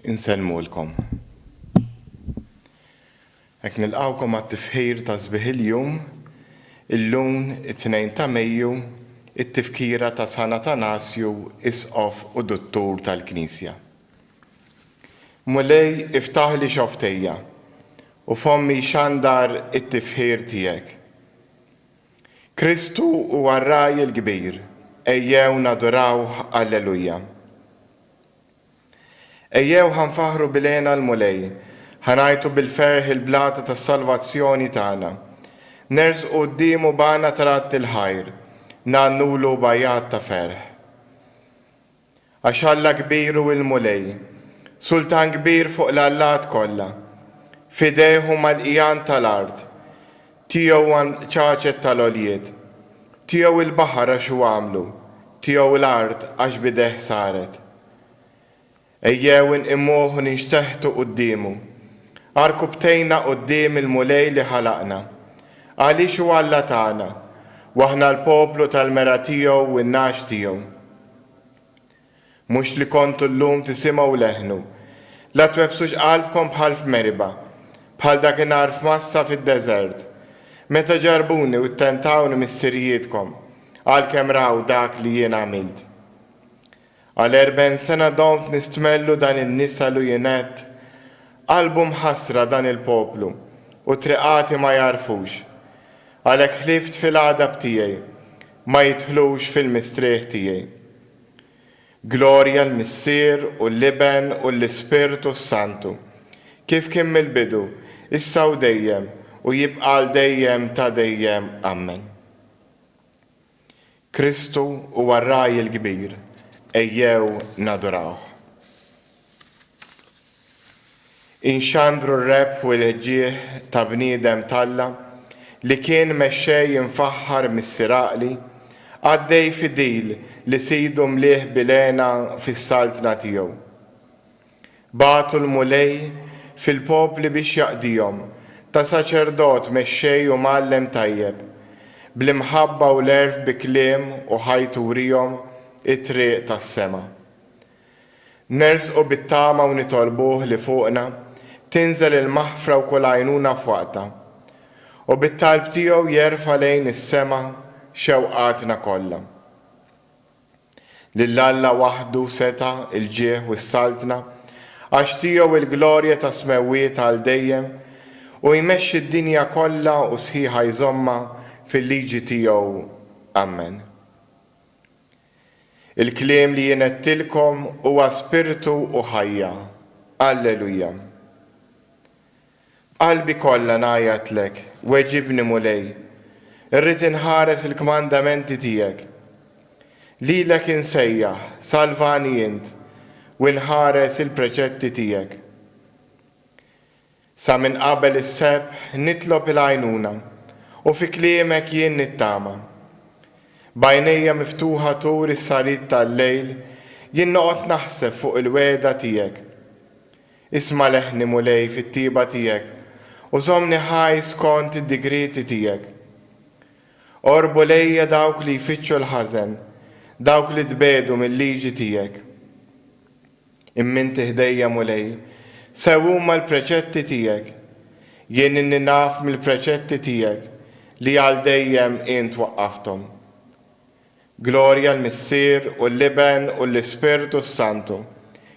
Insellmulkom. Hekk nilqgħukom għat-tifħir ta' sbieħ il-jum, illum it-Tnejn ta' Mejju, it-tifkira ta' San Atanasju, Isqof u Duttur tal-Knisja. Mulej iftaħli xofftejja, u fommi jxandar it-tifħir tiegħek. Kristu huwa r-Ragħaj il-Kbir, ejjew nadurawh, Alleluja. Ejjew ħa nfaħħru bil-hena l-Mulej, ħa ngħajtu bil-ferħ il-blata tas-salvazzjoni tagħna. Nersqu quddiemu b'għana ta' radd il-ħajr, ngħannulu b'għajat ta' ferħ. Għax Alla kbir hu l-Mulej, Sultan kbir fuq l-allat kollha. F'idejh huma l-qigħan tal-art, tiegħu huwa l-qċaċet tal-għoljiet. Tiegħu l-baħar għax hu għamlu, tiegħu l-art għax b'idejh saret. Ejjew inqimuh u ninxteħtu quddiemu. Għarkupptejna quddiem il-Mulej li ħalaqna. Għaliex hu Alla tagħna, u aħna l-poplu tal-mergħa tiegħu u n-nagħaġ tiegħu. Mhux li kontu llum tisimgħu leħnu. La twebbsux qalbkom bħal f'Meriba, bħal dakinhar f'Massa fid-deżert, meta ġarrbuni u ttentawni missirijietkom, għalkemm raw dak li jien għamilt. Għal erbgħin sena domt nistmellu dan in-nisel u jien għedt, Qalbu mħassra dan il-poplu, u triqati ma jagħrfux. Għalhekk ħlift fil-għadab tiegħi, Ma jidħlux fil-mistrieħ tiegħi. Glorja l-Missier u l-Iben u l-Ispirtu s-Santu, kif kien mill-bidu, issa u dejjem, u jibqa' għal dejjem ta' dejjem. Ammen. Kristu huwa r-Ragħaj il-Kbir, ejjew nadurawh. Inxandru r-rebħ u l-ġieħ ta' bniedem t'Alla li kien mexxej imfaħħar missier għaqli, qaddej fidil li Sidu mlieh bil-hena fis-saltna tiegħu. Bagħtu l-Mulej fil-popli biex jaqdihom ta' saċerdot mexxej u mgħallem tajjeb, bl-imħabba u l-għerf bi kliem u ħajtu wriehom it-triq tas-sema. Nersqu bit-tama u nitolbuh li fuqna tinżel il-maħfra u kull għajnuna f'waqtha, u bit-talb tiegħu jerfa' lejn is-sema xewqatna kollha. Lil Alla waħdu setgħa l-ġieħ u s-saltna, għax tiegħu l-glorja tas-smewwiet għal dejjem, u jmexxi d-dinja kollha u sħiħa jżommha fil-liġi tiegħu. Ammen. Il-kliem li jien għedtilkom huwa spirtu u ħajja. Alleluja. B'qalbi kollha ngħajjatlek, weġibni Mulej. Irrid inħares il-kmandamenti tiegħek. Lilek insejjaħ, salvani int, u nħares il-preċetti tiegħek. Sa minn qabel is-sebħ nitlob il-għajnuna, u fi kliemek jien nittama. B'għajnejja miftuħa tul is-sariet tal-lejl, jien noqgħod naħseb fuq il-wegħda tiegħek. Isma' leħni, Mulej, fit-tjieba tiegħek, u żommni ħaj skont id-digrieti tiegħek. Qorbu lejja dawk li jfittxu l-ħażen, dawk li tbiegħdu mil-liġi tiegħek. Imma inti ħdejja, Mulej, sew huma l-preċetti tiegħek. Jien inni naf mill-preċetti tiegħek li għal dejjem int waqqafthom. Glorja l-Missier u l-Iben u l-Ispirtu s-Santu,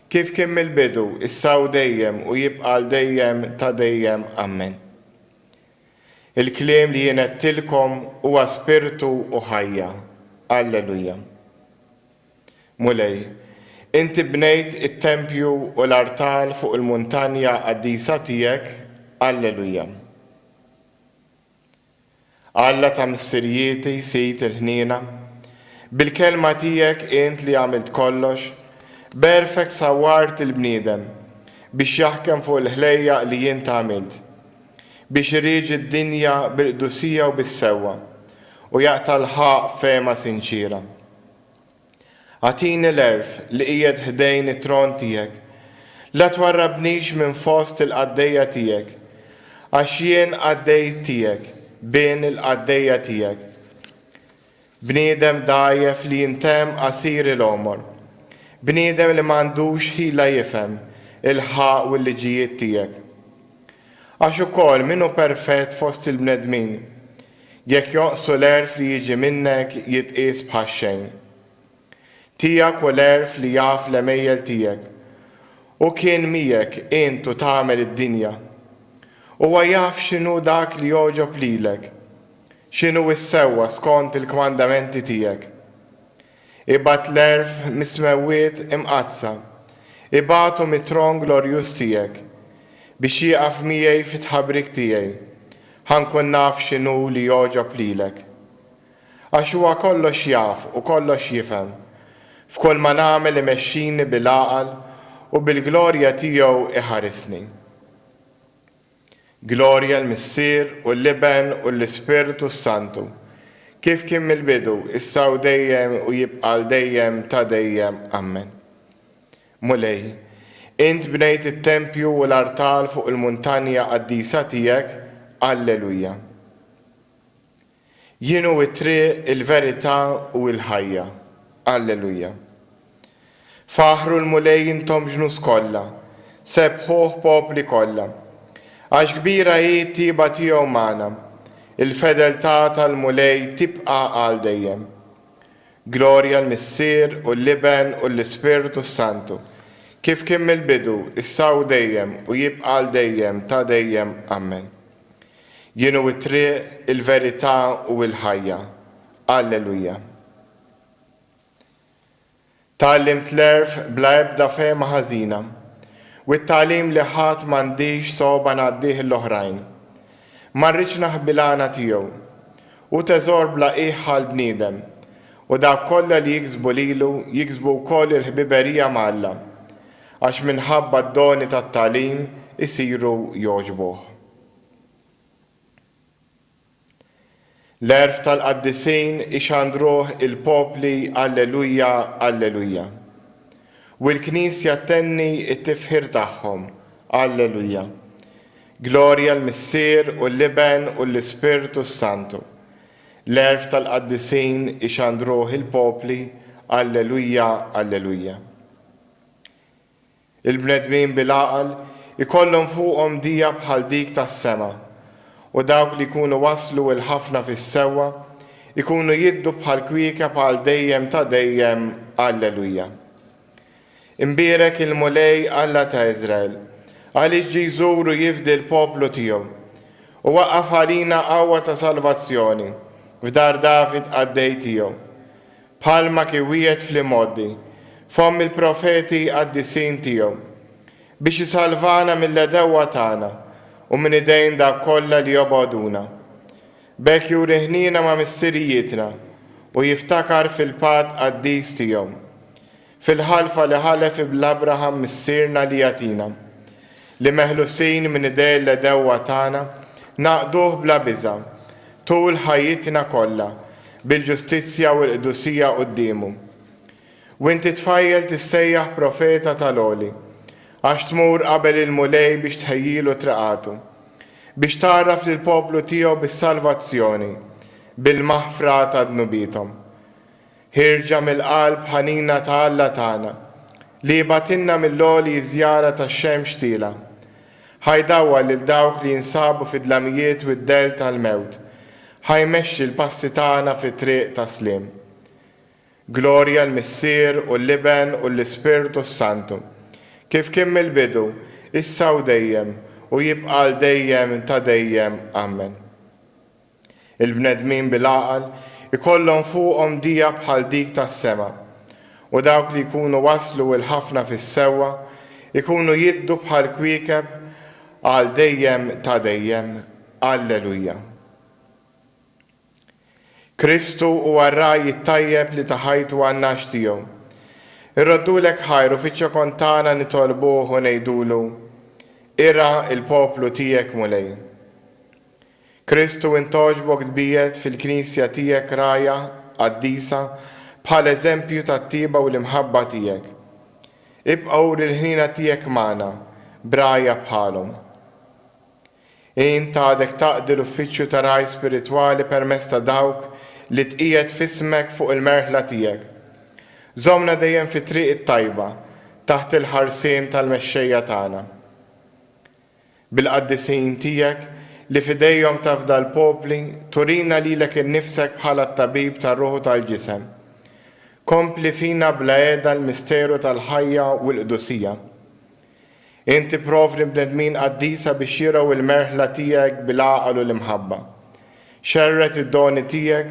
kif kien mill-bidu, issa u dejjem u jibqa' għal dejjem ta' dejjem. Ammen. Il-kliem li jien għedtilkom huwa spirtu u ħajja. Alleluja. Mulej, inti bnejt it-tempju u l-artal fuq il-muntanja qaddisa tiegħek, Alleluja. Alla ta' missirijieti, Sid il-ħniena, bil-kelma tiegħek int li għamilt kollox, b'għerfek sawwart il-bniedem biex jaħkem fuq il-ħlejjaq li int għamilt, biex irieġi d-dinja bil-qdusija u bis-sewwa, u jaqta' l-ħaqq b'fehma sinċiera. Agħtini l-għerf li qiegħed ħdejn it-tron tiegħek. La twarrabnix minn fost il-qaddejja tiegħek, għax jien qaddej tiegħek, bin il-qaddejja tiegħek. Bniedem dgħajjef li jintemm qasir il-għomor, bniedem li m'għandux ħila jifhem. il-ħaqq u l-liġijiet tiegħek. Għax ukoll min hu perfett fost il-bnedmin? Jekk jonqsu l-għerf li jiġi minnek jitqies bħax-xejn. Tiegħek hu l-għerf li jaf l-għemejjel tiegħek. Hu kien miegħek int u tagħmel id-dinja. Huwa jaf x'inhu dak li jogħġob lilek, x'inhu s-sewwa skont il-kmandamenti tiegħek. Ibgħat l-għerf mis-smewwiet imqaddsa, ibgħatu mit-tron glorjuż tiegħek, biex jieqaf miegħi fit-tħabrik tiegħi, ħa nkun naf x'inhu li jogħġob lilek. Għax huwa kollox jaf u kollox jifhem, f'kulma nagħmel imexxini bil-għaqal u bil-glorja tiegħu iħarisni. Glorja l-Missier u l-Iben u l-Ispirtu s-Santu, kif kien mill-bidu, issa u dejjem u jibqa' għal dejjem ta' dejjem. Ammen. Mulej, int bnejt it-tempju u l-artal fuq il-muntanja qaddisa tiegħek, Alleluja. Jien hu t-triq, il-verità u l-ħajja. Alleluja. Faħħru l-Mulej intom ġnus kollha, sebbħuh popli kollha. Għax kbira hi t-tjieba tiegħu magħna, il-fedeltà tal-Mulej tibqa' għal dejjem. Glorja l-Missier u l-Iben u l-Ispirtu s-Santu, kif kien mill-bidu, issa u dejjem, u jibqa' għal dejjem ta' dejjem. Ammen. Jien hu t-triq, il-verità u l-ħajja. Alleluja. Tgħallimt l-għerf bla ebda fehma ħażina, u t-tagħlim li ħadt m'għandix sogħba ngħaddih 'l oħrajn. Ma rridx naħbi l-għana tiegħu. Hu teżor bla qiegħ għall-bniedem, u dawk kollha li jiksbu lilu jiksbu wkoll il-ħbiberija ma' Alla, għax minħabba d-doni tat-tagħlim isiru jogħġbuh. L-għerf tal-qaddisin ixandruh il-popli Alleluja, Alleluja. U l-Knisja ttenni t-tifħir tagħhom, Alleluja. Glorja l-Missier u l-Iben u l-Ispirtu s-Santu. L-għerf tal-qaddisin ixandruh il-popli Alleluja, Alleluja. Il-bnedmin bil-għaqal ikollhom fuqhom dija bħal dik tas-sema, u dawk li jkunu waslu 'l ħafna fis-sewwa jkunu jiddu bħal kwiekeb għal dejjem ta' dejjem. Alleluja. Imbierek il-Mulej Alla ta' Iżrael, għaliex ġie jżur u jifdi l-poplu tiegħu, u waqqaf għalina qawwa ta' salvazzjoni f'dar David qaddej tiegħu, Bħalma kien wiegħed fl-imgħoddi, fomm il-profeti qaddisin tiegħu, biex isalvana mill-għedewwa tagħna u minn idejn dawk kollha li jobgħoduna. B'hekk juri ħniena ma' missirijietna u jiftakar fil-patt qaddis tiegħu, fil-ħalfa li ħalef 'l Abraham missierna li jagħtina, li meħlusin minn idejn l-għedewwa tagħna, naqduh bla biża', tul ħajjitna kollha, bil-ġustizzja u l-qdusija quddiemu. U inti tfajjel tissejjaħ profeta tal-Għoli, għax tmur qabel il-Mulej biex tħejjilu triqatu, biex tgħarraf lill-poplu tiegħu bis-salvazzjoni, bil-maħfra ta' dnubiethom. Ħierġa mill-qalb ħanina ta' Alla tagħna, li jibgħatilna mill-għoli ż-żjara tax-xemx tielgħa. Ħa jdawwal lil dawk li jinsabu fid-dlamijiet u d-dell tal-mewt, ħa jmexxi l-passi tagħna fit-triq tas-sliem. Glorja l-Missier u l-Iben u l-Ispirtu s-Santu, kif kien mill-bidu, issa u dejjem, u jibqa' għal dejjem ta' dejjem. Ammen. Il-bnedmin bil-għaqal ikollhom fuqhom dija bħal dik tas-sema, u dawk li jkunu waslu 'l ħafna fis-sewwa jkunu jiddu bħal kwiekeb għal dejjem ta' dejjem. Alleluja. Kristu huwa r-ragħaj it-tajjeb li ta ħajtu għan-nagħaġ tiegħu. Irroddulek ħajr u fiċ-ċokon tagħna nitolbuh u ngħidulu, Irgħa l-poplu tiegħek, Mulej. Kristu int għoġbok tbiegħed fil-Knisja tiegħek rgħajja qaddisa bħala eżempju tat-tjieba u l-imħabba tiegħek. Ibqa' uri l-ħniena tiegħek magħna b'rgħajja bħalhom. Int għadek taqdi l-uffiċċju ta' ragħaj spiritwali permezz ta' dawk li tqiegħed f'ismek fuq il-merħla tiegħek. Żommna dejjem fit-triq it-tajba. taħt il-ħarsien tal-mexxejja tagħna. Bil-qaddisin tiegħek, li f'idejhom tafda l-popli, turina lilek innifsek bħala t-tabib tar-ruħ u tal-ġisem. Kompli fina bla heda l-misteru tal-ħajja u l-qdusija. Int tipprovdi bnedmin qaddisa biex jirgħu l-merħla tiegħek bil-għaqal u l-imħabba. Xerred id-doni tiegħek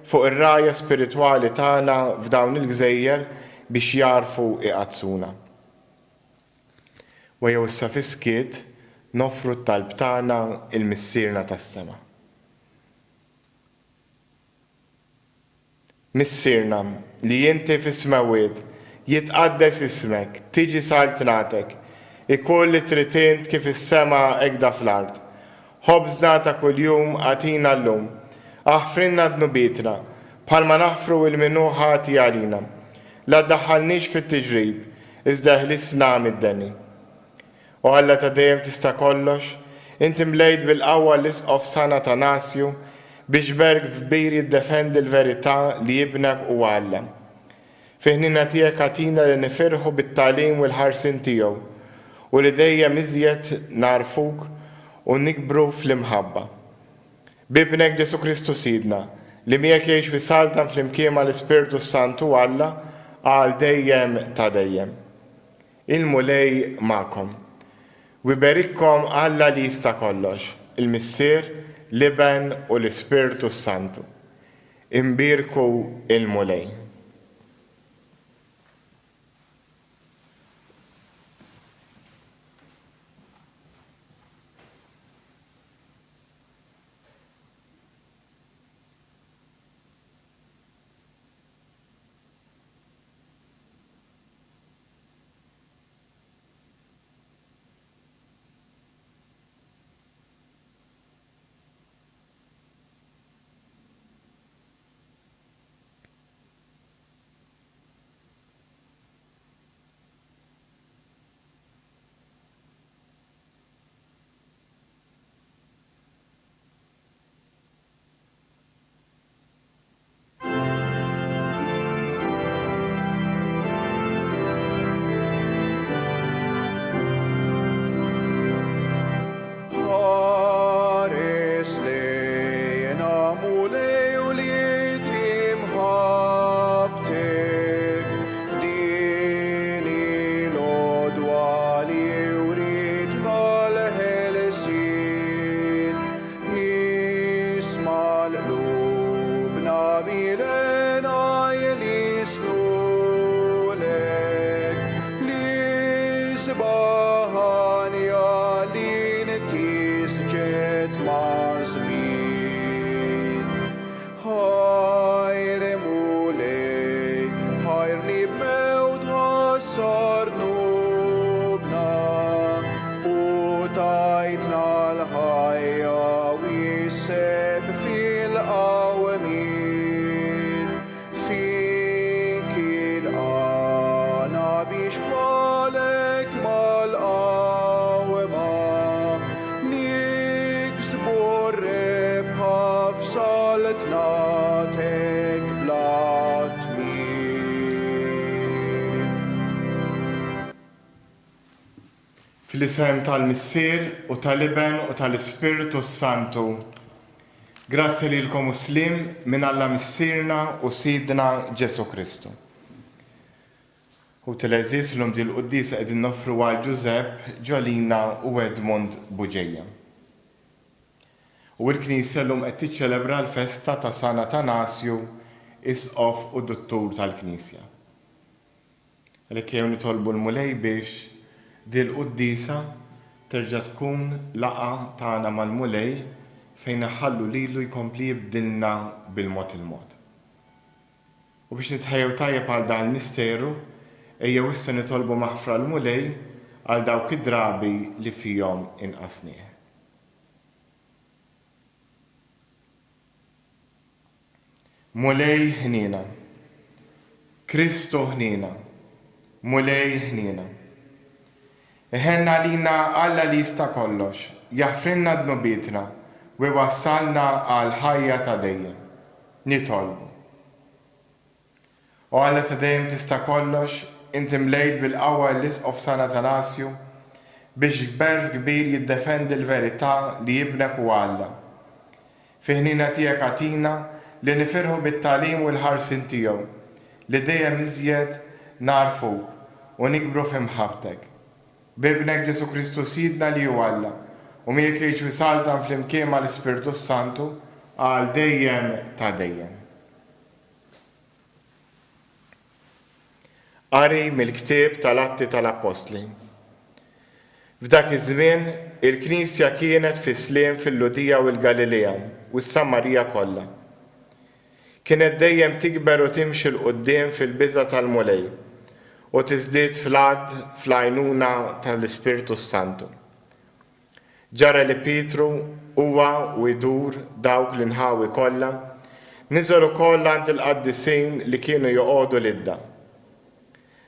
fuq ir-rgħajja spiritwali tagħna f'dawn il-gżejjer biex jagħrfu jqaddsuna. U ejjew issa fis-skiet noffru t-talb tagħna 'l Missierna tas-sema. Missierna, li inti fis-smewwiet, jitqaddes ismek, tiġi saltnatek, ikun li trid int kif fis-sema hekda fl-art. Ħobżna ta' kuljum agħtina llum. Aħfrilna dnubietna, bħalma naħfru 'l min hu ħati għalina. La ddaħħalniex fit-tiġrib, iżda eħlisna mid-deni. O Alla ta' dejjem tista' kollox, inti mlejt bil-qawwa l-Isqof San Atanasju biex b'għerq kbir jiddefendi l-verità li Ibnek huwa Alla. Fi ħniena tiegħek agħtina li nifirħu bit-tagħlim u l-ħarsien tiegħu, u li dejjem iżjed nagħrfuk u nikbru fl-imħabba. B'Ibnek Ġesù Kristu Sidna, li miegħek jgħix u jsaltan flimkien mal-Ispirtu s-Santu Alla għal dejjem ta' dejjem. Il-Mulej magħkom. U jberikkom Alla li jista' kollox, il-Missier, l-Iben u l-Ispirtu s-Santu. Imbierku l-Mulej. Ħares lejna Mulej ulied imħabbtek f'din il-għodwa li wrietna l-ħelsien. Isma' l-qlubna bil-hena jlisnulek l-isbaħ għanja li ntisġet maż-żmien. Ħajr Mulej, ħajr li b'mewt ħassar dnubna u tajtna l-ħajja wisseb fil-qawmien. Fik ilqagħna biex bħalek mal-qawma niksbu r-rebħa f'saltnatek bla tmiem. Fl-isem tal-Missier, u tal-Iben, u tal-Ispirtu s-Santu. Grazzja lilkom u sliem minn Alla Missierna u Sidna Ġesù Kristu. Ħuti l-għeżież, illum dil-quddiesa qegħdin noffru għal Ġużepp, Ġolina u Edmund Bugeja. U l-Knisja llum qed tiċċelebra l-festa ta' San Atanasju, Isqof u Duttur tal-Knisja. Għalhekk ejjew nitolbu l-Mulej biex dil-quddiesa terġa' tkun laqgħa tagħna mal-Mulej fejn iħallu lilu jkompli jibdilna bil-mod il-mod. U biex nitħejjew tajjeb għal dan il-misteru, ejjew issa nitolbu maħfra l-Mulej għal dawk id-drabi li fihom inqasnieh. Mulej ħniena. Kristu ħniena. Mulej ħniena. Iħenn għalina Alla li jista' kollox, jaħfrilna dnubietna u jwassalna għall-ħajja ta' dejjem. Nitolbu. O Alla ta' dejjem tista' kollox, inti mlejt bil-qawwa l-Isqof San Atanasju biex b'għerf kbir jiddefendi l-verità li Ibnek huwa Alla. Fi ħniena tiegħek agħtina li nifirħu bit-tagħlim u l-ħarsien tiegħu, li dejjem iżjed nagħrfuk u nikbru fi mħabbtek. B'Ibnek Ġesù Kristu Sidna li hu Alla, u miegħek jgħix u jsaltan flimkien mal-Ispirtu s-Santu għal dejjem ta' dejjem. Qari mill-Ktieb tal-Atti tal-Appostli. F'dak iż-żmien, il-Knisja kienet fi sliem fil-Lhudija u l-Galilea u s-Samarija kollha. Kienet dejjem tikber u timxi 'l quddiem fil-biża' tal-Mulej, u tiżdied fl-għadd fl-għajnuna ta' l-Ispirtu s-Santu. Ġara li Pietru, huwa u jdur dawk l-inħawi kollha, niżel ukoll għand il-qaddisin li kienu joqogħdu Lidda.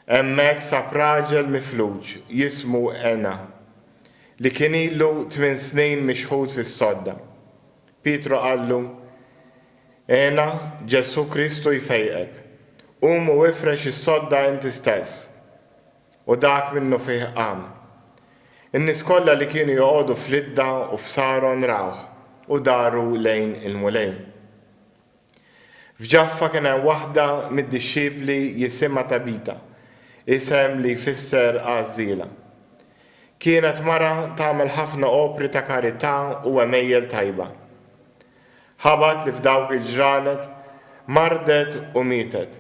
Hemmhekk sab raġel mifluġ jismu Ena, li kien ilu tmien snin mixħut fis-sodda. Pietru qallu, Ena, Ġesù Kristu jfejqek. Qum u ifrex is-sodda inti stess. U dak minnufih qam. In-nies kollha li kienu joqogħdu f'Lidda u f'Saron rawh, u daru lejn il-Mulej. F'Ġaffa kien hemm waħda mid-dixxipli jisimha Tabita, isem li jfisser għażżiela. Kienet mara tagħmel ħafna opri ta' karità u għemejjel tajba. Ħabat li f'dawk il-ġranet mardet u mietet.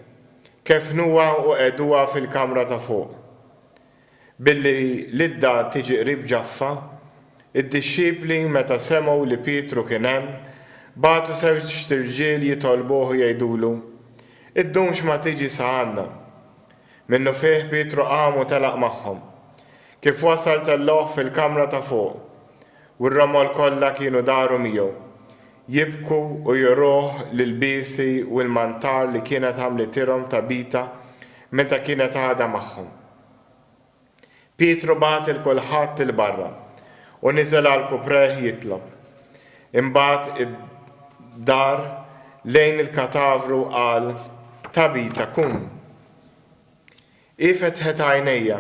Kefnuha u qegħduha fil-kamra ta' fuq. Billi Lidda tiġi qrib Ġaffa, id-dixxipli meta semgħu li Pietru kien hemm, bagħtu żewġt irġiel jitolbuh u jgħidulu, Iddumx ma tiġi sa għandna. Minnufih Pietru qam u telaq magħhom. Kif wasal tellgħuh fil-kamra ta' fuq. U r-romol kollha kienu daru miegħu, jibku u juruh l-ilbiesi u l-mantar li kienet għamlitilhom Tabita meta kienet għadha magħhom. Pietru bagħat 'il kulħadd 'il barra u niżel għal kuprejh jitlob. Imbagħad dar lejn il-katavru u qal, Tabita, kum! Hi fetħet għajnejha,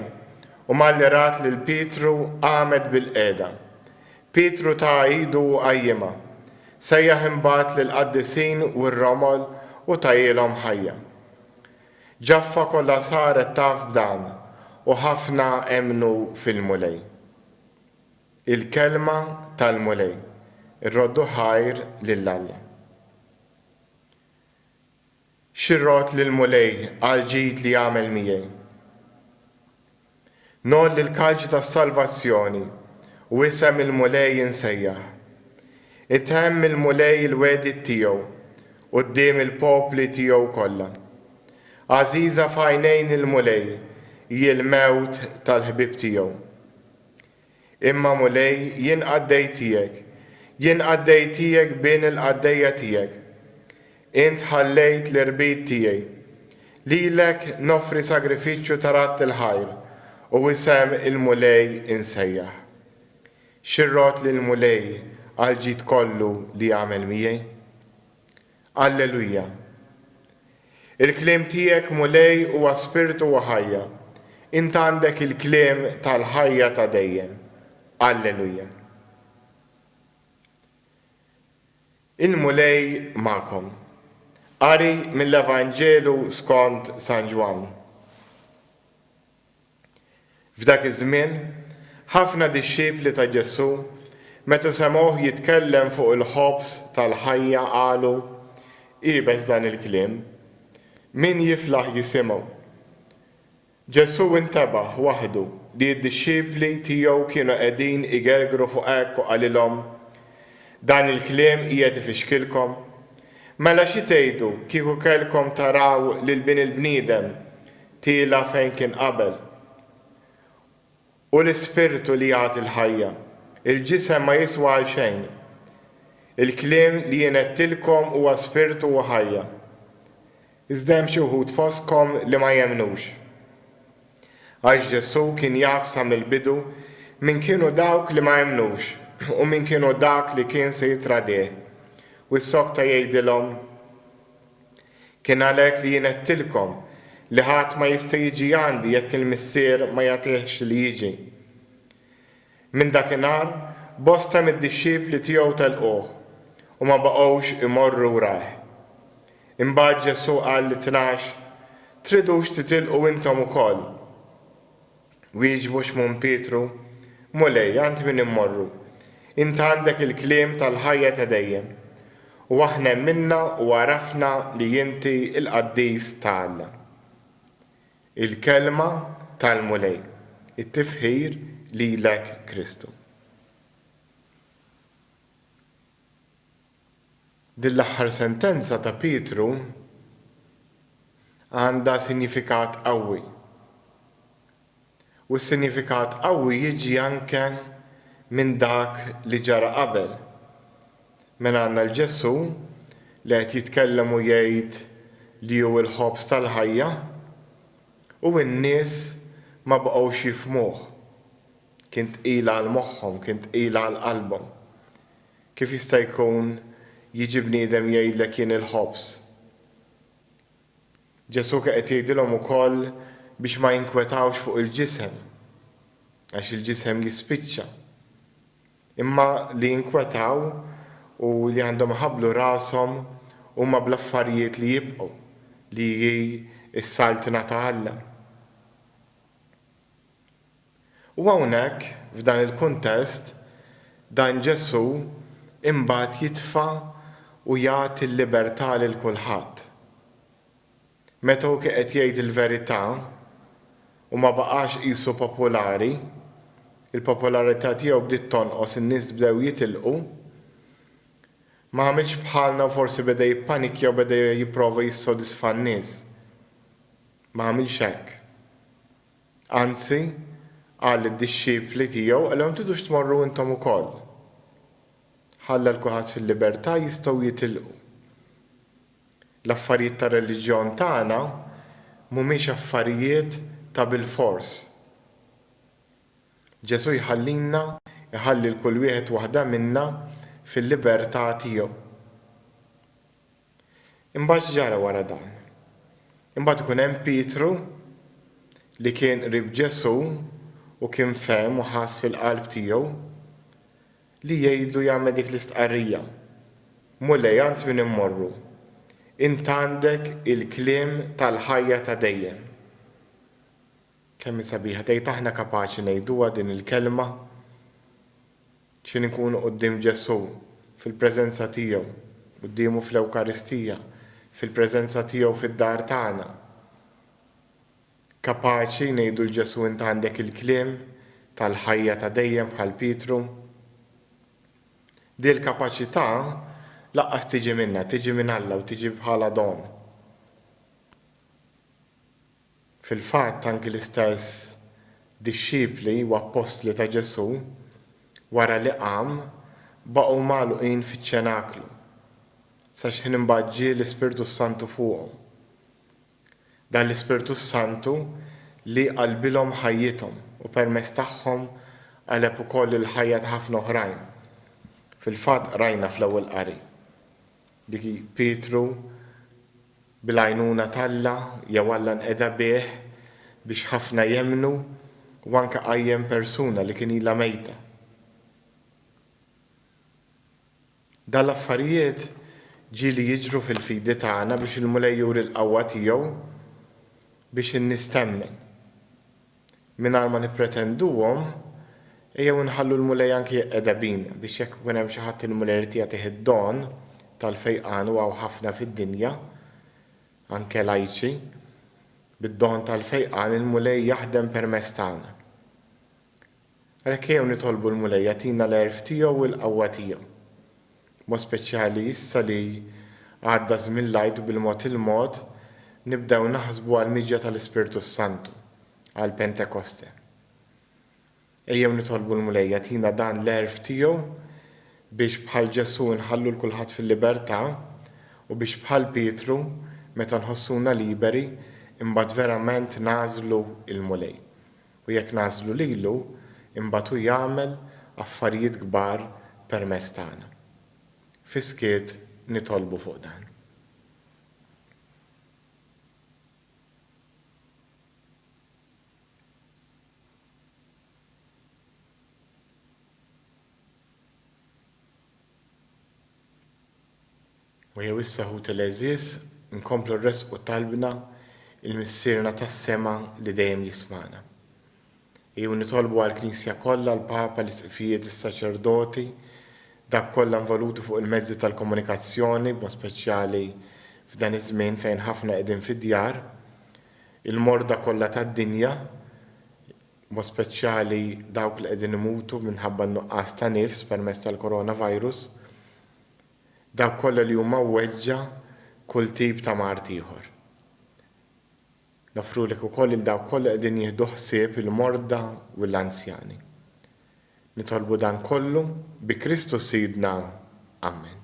u malli rat lil Pietru qamet bilqiegħda. Pietru taha idu u qajjimha. Sejjaħ imbagħad lill-qaddisin u r-romol u tahielhom ħajja. Ġaffa kollha saret taf b'dan, u ħafna emmnu fil-Mulej. Il-Kelma tal-Mulej. Irroddu ħajr lil Alla. X'irrodd lill-Mulej għall-ġid li għamel miegħi? Ngħolli l-kalċi tas-salvazzjoni u isem il-Mulej insejjaħ. Itemm il-Mulej il-wegħdiet tiegħu quddiem il-popli tiegħu kollha. Għażiża f'għajnejn il-Mulej hi l-mewt tal-ħbieb tiegħu. Imma, Mulej, jien qaddej tiegħek, jien qaddej tiegħek bin il-qaddejja tiegħek. Int ħallejt l-irbit tiegħi. Lilek noffri sagrifiċċju ta' radd il-ħajr, u isem il-Mulej insejjaħ. X'irrodd lill-Mulej għall-ġid kollu li għamel miegħi? Alleluja. Il-kliem tiegħek, Mulej, huwa spirtu u ħajja. Int għandek il-kliem tal-ħajja ta' dejjem. Alleluja. Il-Mulej magħkom. Qari mill-Evanġelu skont San Ġwann. F'dak iż-żmien, ħafna dixxipli ta' Ġesù, meta semgħuh jitkellem fuq il-ħobż tal-ħajja, qalu, Iebes dan il-kliem. Min jiflaħ jisimgħu? Ġesù intebaħ waħdu li d-dixxipli tiegħu kienu qegħdin igergru fuq hekk u qalilhom, Dan il-kliem qiegħed ifixkilkom? Mela xi tgħidu kieku kellkom taraw lil Bin il-bniedem Tiela' fejn kien qabel. Hu l-ispirtu li jagħti l-ħajja, il-ġisem ma jiswa għal xejn. Il-kliem li jien għedtilkom huwa spirtu u ħajja. Iżda hemm xi wħud fostkom li ma jemmnux. Għax Ġesù kien jaf sa mill-bidu min kienu dawk li ma emmnux u min kienu dak li kien se jittradih, u ssokta jgħidilhom, Kien għalhekk li jien għedtilkom. li ħadd ma jista' jiġi għandi jekk il-Missier ma jagħtihx li jiġi. Minn dakinhar, bosta mid-dixxipli tiegħu telquh u ma baqgħux imorru wrajh. Imbagħad Ġesù qal lit-Tnax, Tridux titilqu intom ukoll? Wieġbu Xmun Pietru, Mulej, għand min immorru? Int għandek il-kliem tal-ħajja ta' dejjem. U aħna emminna u għarafna li inti l-Qaddis ta' Alla. Il-Kelma tal-Mulej. It-tifħir lilek Kristu. Din l-aħħar sentenza ta' Pietru għandha sinjifikat qawwi. U s-sinjifikat qawwi jiġi anke minn dak li ġara qabel. Mela għandna 'l Ġesù li qed jitkellem u jgħid li hu l-ħobż tal-ħajja u n-nies ma baqgħux jifhmuh. Kien tqil għal moħħhom, kien tqil għal qalbhom. Kif jista' jkun jiġi bniedem jgħidlek jien il-ħobż? Ġesù kien qed jgħidilhom ukoll biex ma jinkwetawx fuq il-ġisem, għax il-ġisem jispiċċa. Imma li jinkwetaw u li għandhom iħabblu rashom huma bl-affarijiet li jibqgħu, li hi s-Saltna ta' Alla. U hawnhekk, f'dan il-kuntest, dan Ġesù imbagħad jitfa' u jagħti l-libertà lil kulħadd. Meta hu kien qed jgħid il-verità u ma baqax qisu popolari, il-popolarità tiegħu bdiet tonqos, in-nies bdew jitilqu, ma għamilx bħalna u forsi beda jippanikja u beda jipprova jissodisfa n-nies. Ma għamilx hekk. Anzi, qal lid-dixxipli tiegħu, qalilhom tridux tmorru intom ukoll. Ħalla 'l kulħadd fil-libertà jistgħu jitilqu. L-affarijiet tar-reliġjon tagħna mhumiex affarijiet ta' bilfors. Ġesù jħallina, iħalli 'l kull wieħed waħda minna fil-libertà tiegħu. Imbagħad x'ġara wara dan? Imbagħad ikun hemm Pietru li kien qrib Ġesù u kien fehem u ħass fil-qalb tiegħu li jgħidlu jagħmel dik l-istqarrija, Mulej għand min immorru? Int għandek il-kliem tal-ħajja ta' dejjem. Kemm hi sabiħa, tgħid aħna kapaċi ngħiduha din il-kelma? X'ħin inkunu quddiem Ġesù, fil-preżenza tiegħu, quddiemu fl-Ewkaristija, fil-preżenza tiegħu fid-dar tagħna. Kapaċi ngħidu 'l Ġesù int għandek il-kliem tal-ħajja ta' dejjem bħal Pietru? Din il-kapaċità lanqas tiġi minna, tiġi minn Alla u tiġi bħala don. Fil-fatt, anki l-istess dixxipli u appostli ta' Ġesù, wara li qam, baqgħu magħluqin fiċ-ċenaklu, sa x'ħin imbagħad ġie l-Ispirtu s-Santu fuqhom. Dan l-Ispirtu s-Santu li qalbilhom ħajjithom u permezz tagħhom qaleb ukoll il-ħajja ta' ħafna oħrajn. Fil-fatt qrajna fl-ewwel qari li Pietru Bil-għajnuna t'Alla, jew Alla nqeda bih biex ħafna jemmnu u anke qajjem persuna li kien ilha mejta. Dan l-affarijiet ġieli jiġru fil-fidi tagħna biex il-Mulej juri l-qawwa tiegħu biex in-nies temmen. Mingħajr ma nippretenduhom, ejjew inħallu l-Mulej anki jeqgħedha bina, biex jekk ikun hemm xi ħadd il-Mulej irid jagħtih id-don tal-fejqan u hawn ħafna fid-dinja, anke lajċi, bid-don tal-fejqan il-Mulej jaħdem permezz tagħna. Għalhekk ejjew nitolbu l-Mulej jagħtina l-għerf tiegħu u l-qawwa tiegħu. B'mod speċjali issa li għadda żmien l-Għid u bil-mod il-mod nibdew naħsbu għall-miġja tal-Ispirtu s-Santu, għal Pentekoste. Ejjew nitolbu l-Mulej jagħtina dan l-għerf tiegħu biex bħal Ġesù nħallu 'l kulħadd fil-libertà u biex bħal Pietru meta nħossuna liberi imbagħad verament nagħżlu l-Mulej. U jekk nagħżlu lilu, imbagħad hu jagħmel affarijiet kbar permezz tagħna. Fis-skiet nitolbu fuq dan. U jew issa ħuti l-għeżież, inkomplu nressqu talbna 'l Missierna tas-sema li dejjem jismagħna. Ejjew nitolbu għall-Knisja kollha, l-Papa, l-Isqfijiet, is-saċerdoti, dawk kollha involuti fuq il-mezzi tal-komunikazzjoni, b'mod speċjali f'dan iż-żmien fejn ħafna qegħdin fid-djar, il-morda kollha tad-dinja, b'mod speċjali dawk li qegħdin imutu minħabba n-nuqqas ta' nifs permezz tal-coronavirus, Dawk kollha li huma mweġġa' kull tip ta' mard ieħor. Noffrulek ukoll lil dawk kollha li qegħdin jieħdu ħsieb il-morda u l-anzjani. Nitolbu dan kollu bi Kristu Sidna. Ammen.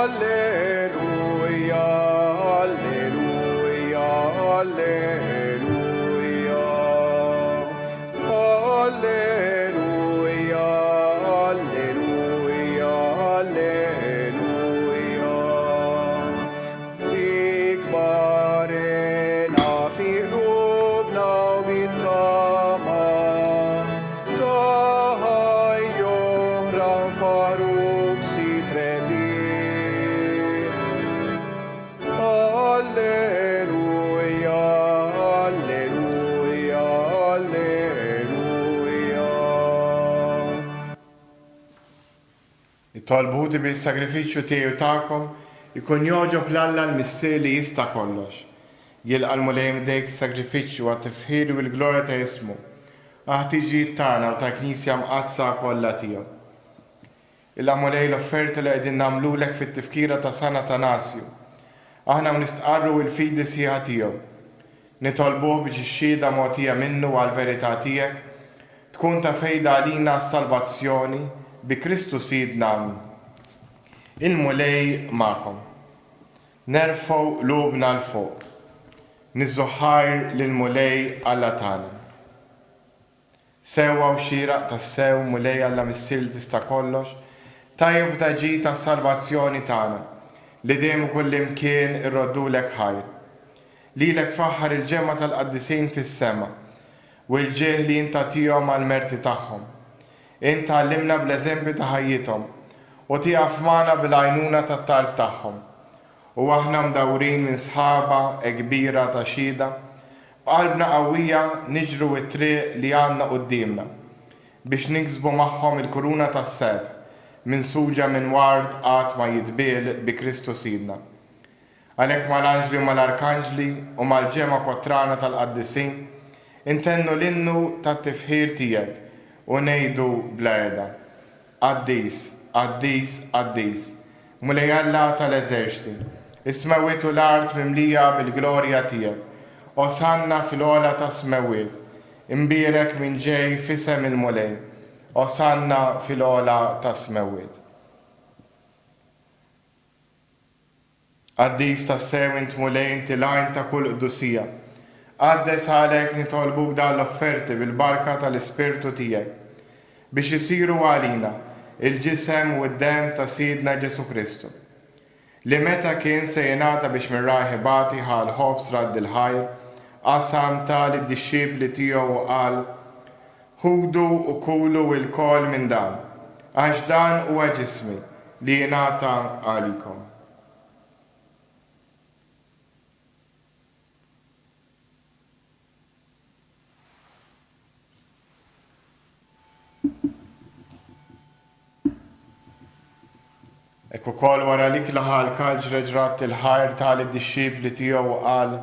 Alleluja, alleluja, alleluja. Alleluja, alleluja, alleluja. Ikbar hena fi qlubna u bit-tama ta' ħajja oħra nfaħħruk Sid rebbieħ. Alleluja, alleluja, alleluja. Nitolbu ħuti biex is-sagrifiċċju tiegħi u tagħkom ikun jogħġob 'l Alla l-Missier li jista' kollox. Jilqa' l-Mulej m'idejk is-sagrifiċċju għat-tifħir u l-glorja ta' ismu, għall-ħtiġijiet tagħna u tal-Knisja Mqaddsa kollha tiegħu. Ilqa' Mulej l-offerta li qegħdin nagħmlulek fit-tifkira ta' San Atanasju, aħna u nistqarru il-fidi sħiħa tiegħu. Nitolbuh biex ix-xhieda mogħtija minnu għall-verità tiegħek tkun ta' fejda għalina għas-salvazzjoni bi Kristu Sidna. Il-Mulej magħkom. Nerfgħu qlubna 'l fuq. Niżżu ħajr lill-Mulej Alla tagħna. Sewwa u xieraq tassew, Mulej Alla Missier li tista' kollox, tajjeb u ta' ġid għas-salvazzjoni tagħna, li dejjem u kullimkien irroddulek ħajr. Lilek tfaħħar il-ġemgħa tal-qaddisin fis-sema, u l-ġieħ li int tagħtihom għall-merti tagħhom. Int tgħallimna bl-eżempju ta' ħajjithom, u tieqaf magħna bil-għajnuna tat-talb tagħhom. U aħna mdawrin minn sħaba hekk kbira ta' xhieda, B'qalbna qawwija niġru t-triq li għandna quddiemna biex niksbu magħhom il-kuruna tas-sebħ minsuġa minn ward qatt ma jitbiel bi Kristu Sidna. Għalhekk mal-anġli u mal-arkanġli u mal-ġemgħa kotrana tal-qaddisin intennu l-innu tat-tifħir tiegħek u ngħidu bla heda, Qaddis, qaddis, qaddis, Mulej Alla tal-eżerċti, is-smewwiet u l-art mimlija bil-glorja tiegħek. Osanna fil-ogħla tas-smewwiet. Imbierek min ġej f'isem il-Mulej. Osanna fil-ogħla tas-smewwiet. Qaddis tassew int Mulej inti l-għajn ta' kull qdusija. Qaddes għalhekk nitolbuk dawn l-offerti bil-barka tal-Ispirtu tiegħek, biex isiru għalina l-ġisem u d-demm ta' Sidna Ġesù Kristu, li meta kien se jingħata biex minn rajh ibati ħa l-ħobż radd il-ħajr, qasam, ta lid-dixxipli tiegħu u qal, Ħudu u kulu ilkoll minn dan, għax dan huwa ġismi li jingħata għalikom. Hekk ukoll wara l-ikla ħa l-kalċ reġ' radd il-ħajr ta lid-dixxipli tiegħu u qal,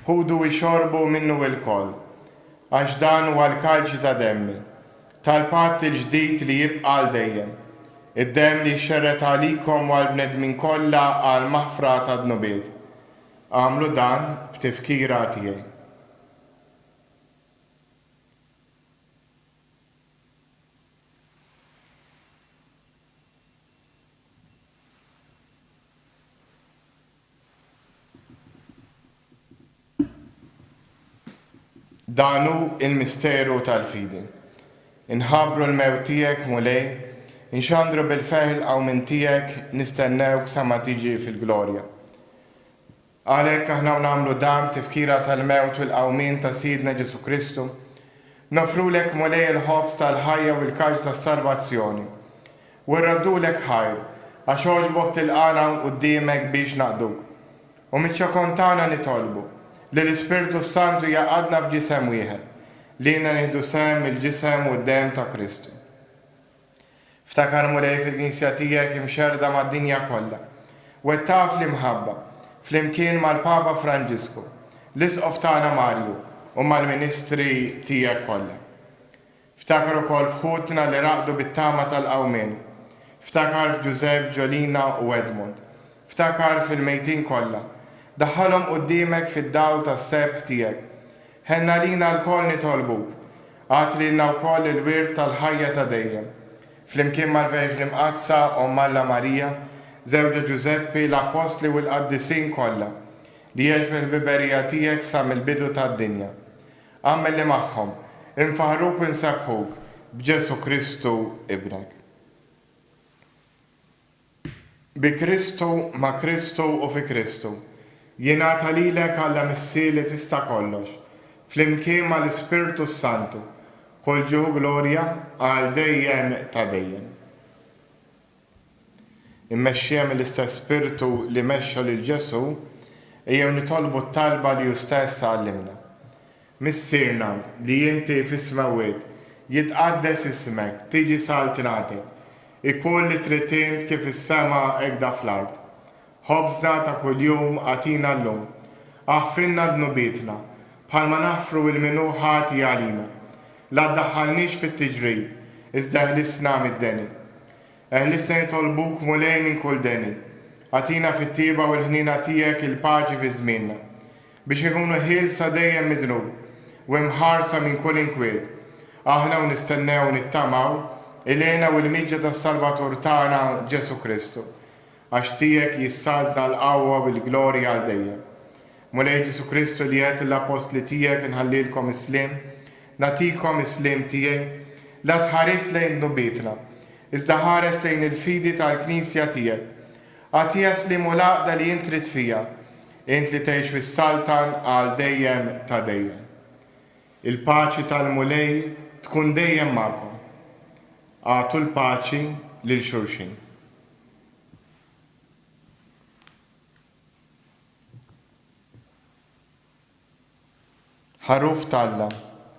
Ħudu u ixorbu minnu ilkoll, għax dan huwa l-kalċi ta' demmi, tal-patt il-ġdid li jibqa' għal dejjem, id-demm li jixxerred għalikom u għall-bnedmin kollha għall-maħfra tad-dnubiet. Agħmlu dan b'tifkira tiegħi. Dan hu l-misteru tal-fidi. Inħabbru l-mewt tiegħek, Mulej, Inxandru bil-ferħ il-qawmien tiegħek, nistennewk sa ma tiġi fil-glorja. Għalhekk aħna u nagħmlu dan b'tifkira tal-mewt u l-qawmien ta' Sidna Ġesù Kristu, noffrulek Mulej il-ħobż tal-ħajja u l-kalċ tas-salvazzjoni, u rroddulek ħajr għax għoġbok tilqagħna hawn quddiemek biex naqduk. U miċ-ċokon tagħna nitolbu li l-Ispirtu s-Santu jgħaqqadna f'ġisem wieħed, lilna nieħdu sehem mill-ġisem u d-demm ta' Kristu. Ftakar Mulej fil-Knisja tiegħek imxerrda mad-dinja kollha. Wettaqha fl-imħabba, flimkien mal-Papa Franġisku, l-Isqof tagħna Marju u mal-ministri tiegħek kollha. Ftakar ukoll f'ħutna li raqdu bit-tama tal-qawmien. Ftakar f'Ġużepp, Ġolina u Edmond. Ftakar fil-mejtin kollha. Daħħalhom quddiemek fid-dawl tas-sebħ tiegħek. Ħenn għalina lkoll nitolbuk. Agħti lilna wkoll il-wirt tal-ħajja ta' dejjem. Flimkien mal-Verġni Mqaddsa, Omm Alla Marija, żewġha Ġużeppi, l-Appostli u l-qaddisin kollha, li għexu fil-ħbiberija tiegħek sa mill-bidu tad-dinja. Agħmel li magħhom, infaħħruk u nsebbħuk, b'Ġesù Kristu, Ibnek. Bi Kristu, ma' Kristu u fi Kristu, jingħata lilek Alla Missier li tista' kollox, flimkien ma' l-Ispirtu s-Santu, kull ġieħ u glorja għal dejjem ta' dejjem. Immexxija mill-istess Spirtu li mexxa lil Ġesù, ejjew nitolbu t-talba li hu stess għallimna. Missierna, li inti fis-smewwiet, jitqaddes ismek, tiġi saltnatek. Ikun li trid int kif fis-sema hekda fl-art. Ħobżna ta' kuljum agħtina llum. Aħfrilna dnubietna, bħalma naħfru 'l min hu ħati għalina. La ddaħħalniex fit-tiġrib, iżda eħlisna mid-deni. Eħlisna nitolbuk, Mulej, minn kull deni. Agħtina fit-tjieba u l-ħniena tiegħek il-paċi fi żmienna. Biex inkunu ħielsa dejjem mid-dnub u imħarsa minn kull inkwiet, aħna u nistennew u nittamaw il-hena u l-miġja tas-Salvatur tagħna Ġesù Kristu, għax tiegħek hi s-saltna, l-qawwa u l-glorja għal dejjem. Mulej Ġesù Kristu li għedt lill-appostli tiegħek inħallilkom is-sliem, nagħtikom is-sliem tiegħi, la tħarisx lejn dnubietna, iżda ħares lejn il-fidi tal-Knisja tiegħek. Agħtiha s-sliem u l-għaqda li int trid fiha, Int li tgħix u ssaltan għal dejjem ta' dejjem. Il-paċi tal-Mulej tkun dejjem magħkom. Agħtu l-paċi lil xulxin. Ħaruf t'Alla,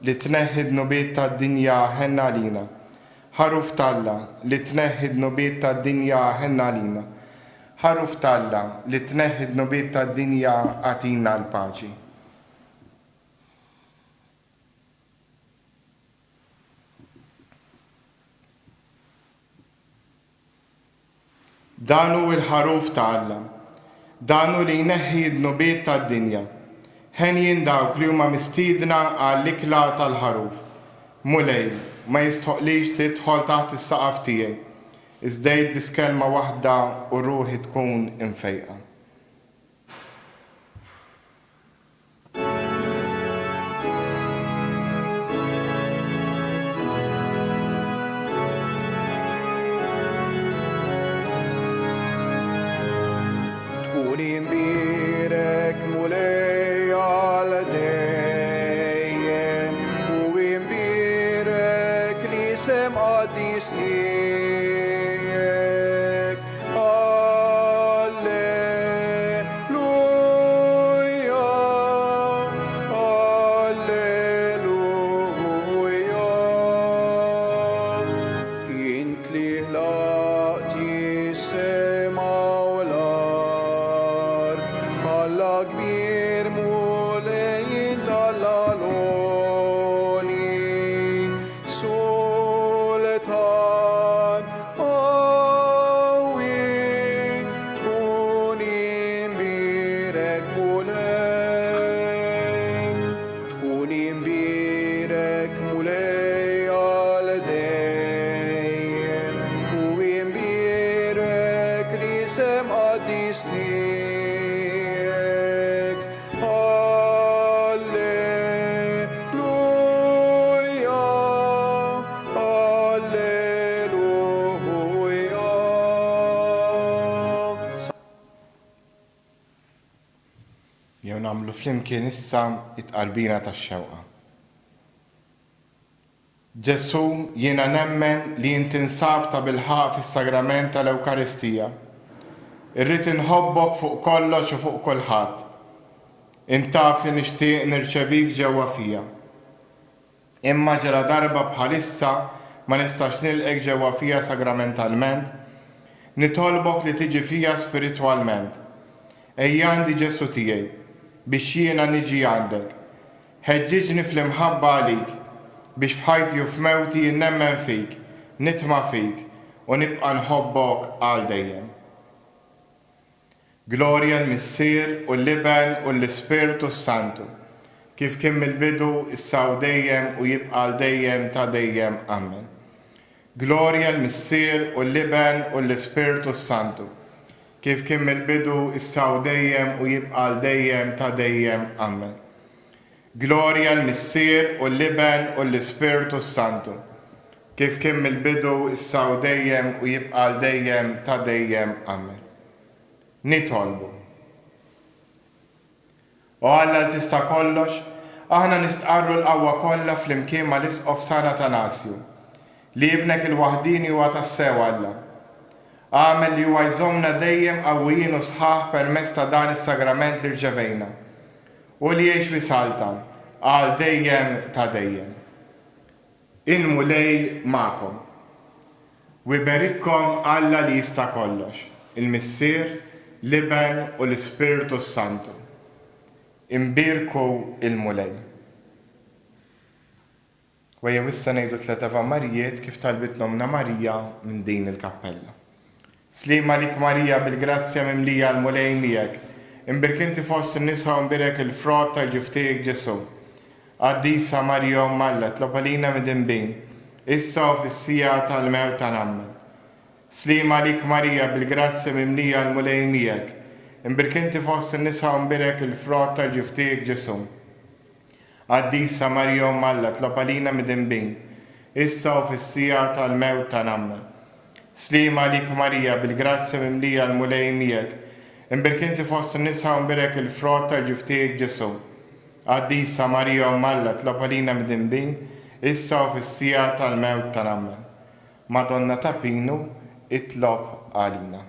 li tneħħi d-dnubiet tad-dinja ħenn għalina. Ħaruf t'Alla, li tneħħi d-dnubiet tad-dinja ħenn għalina. Ħaruf t'Alla, li tneħħi d-dnubiet tad-dinja agħtina l-paċi. Dan hu l-Ħaruf ta' Alla. Dan hu li jneħħi d-dnubiet tad-dinja. Henjin dawk li huma mistiedna għall-ikla tal-Ħaruf. Mulej, ma jistħoqqlix tidħol taħt is-saqaf tiegħi, iżda għid biss kelma waħda u ruħi tkun imfejqa. Tkun imbierek Mulej għal dejjem u imbierek l-isem qaddis tiegħek. Alleluja, Alleluja. Int li ħlaqt is-sema u l-art, Alla kbir Mulej int Alla l-għoli. Sultan qawwi, tkun imbierek Mulej. Tkun imbierek Mulej għal dejjem, u imbierek l-isem qaddis tiegħek. Alleluja, Alleluja. Ejjew nagħmlu flimkien issa t-tqarbina tax-xewqa. Ġesù, jiena nemmen li int tinsab tabilħaqq fis-Sagrament tal-Ewkaristija. Irrid inħobbok fuq kollox u fuq kulħadd. Int taf li nixtieq nirċevik ġewwa fija. Imma ġaladarba bħalissa ma nistax nilqgħek ġewwa fija sagramentalment, nitolbok li tiġi fija spiritwalment. Ejja għandi Ġesù tiegħi, biex jiena niġi għandek. Ħeġġiġni fl-imħabba għalik, biex f'ħajti u f'mewti jien nemmen fik, nitma' fik, u nibqa' nħobbok għal dejjem. Glorja l-Missier u l-Iben u l-Ispirtu s-Santu, kif kien mill-bidu, issa u dejjem u jibqa' għal dejjem ta' dejjem. Amen. Glorja l-Missier u l-Iben u l-Ispirtu s-Santu, kif kien mill-bidu, issa u dejjem u jibqa' għal dejjem ta' dejjem. Amen. Glorja l-Missier u l-Iben u l-Ispirtu s-Santu, kif kien mill-bidu, issa u dejjem u jibqa' għal dejjem ta' dejjem. Amen. Nitolbu. O Alla li tista' kollox, aħna nistqarru l-qawwa kollha flimkien mal-Isqof San Atanasju, li Ibnek il-waħdieni huwa tassew Alla. Agħmel li huwa jżommna dejjem qawwijin u sħaħ permezz ta' dan is-sagrament li rċevejna, u li jgħix u jsaltan għal dejjem ta' dejjem. Il-Mulej magħkom. U jberikkom Alla li jista' kollox, il-Missier, l-Iben u l-Ispirtu s-Santu. Imbierku l-Mulej. U ejjew issa ngħidu tlett Ave Marijiet kif talbitna Ommna Marija minn din il-kappella. Sliem għalik Marija bil-grazzja mimlija l-Mulej miegħek, imbierk inti fost in-nisa u mbierek il-frott tal-ġuf tiegħek Ġesù. Qaddisa Marija Omm Alla tlob għalina midinbin, issa u fis-siegħa tal-mewt tagħna Ammen. Sliem għalik Marija bil-grazzja mimlija l-Mulej miegħek, imbierk inti fost in-nisa u mbierek il-frott tal-ġuf tiegħek Ġesù. Qaddisa Marija Omm Alla tlob għalina midinbin, issa u fis-siegħa tal-mewt tagħna Ammen. Sliem għalik Marija bil-grazzja mimlija l-Mulej miegħek, imbierk inti fost in-nisa u mbierek il-frott tal-ġuf tiegħek Ġesù. Qaddisa Marija Omm Alla tlob għalina midinbin, issa u fis-siegħa tal-mewt tagħna Ammen. Madonna ta' Pinu, itlob għalina.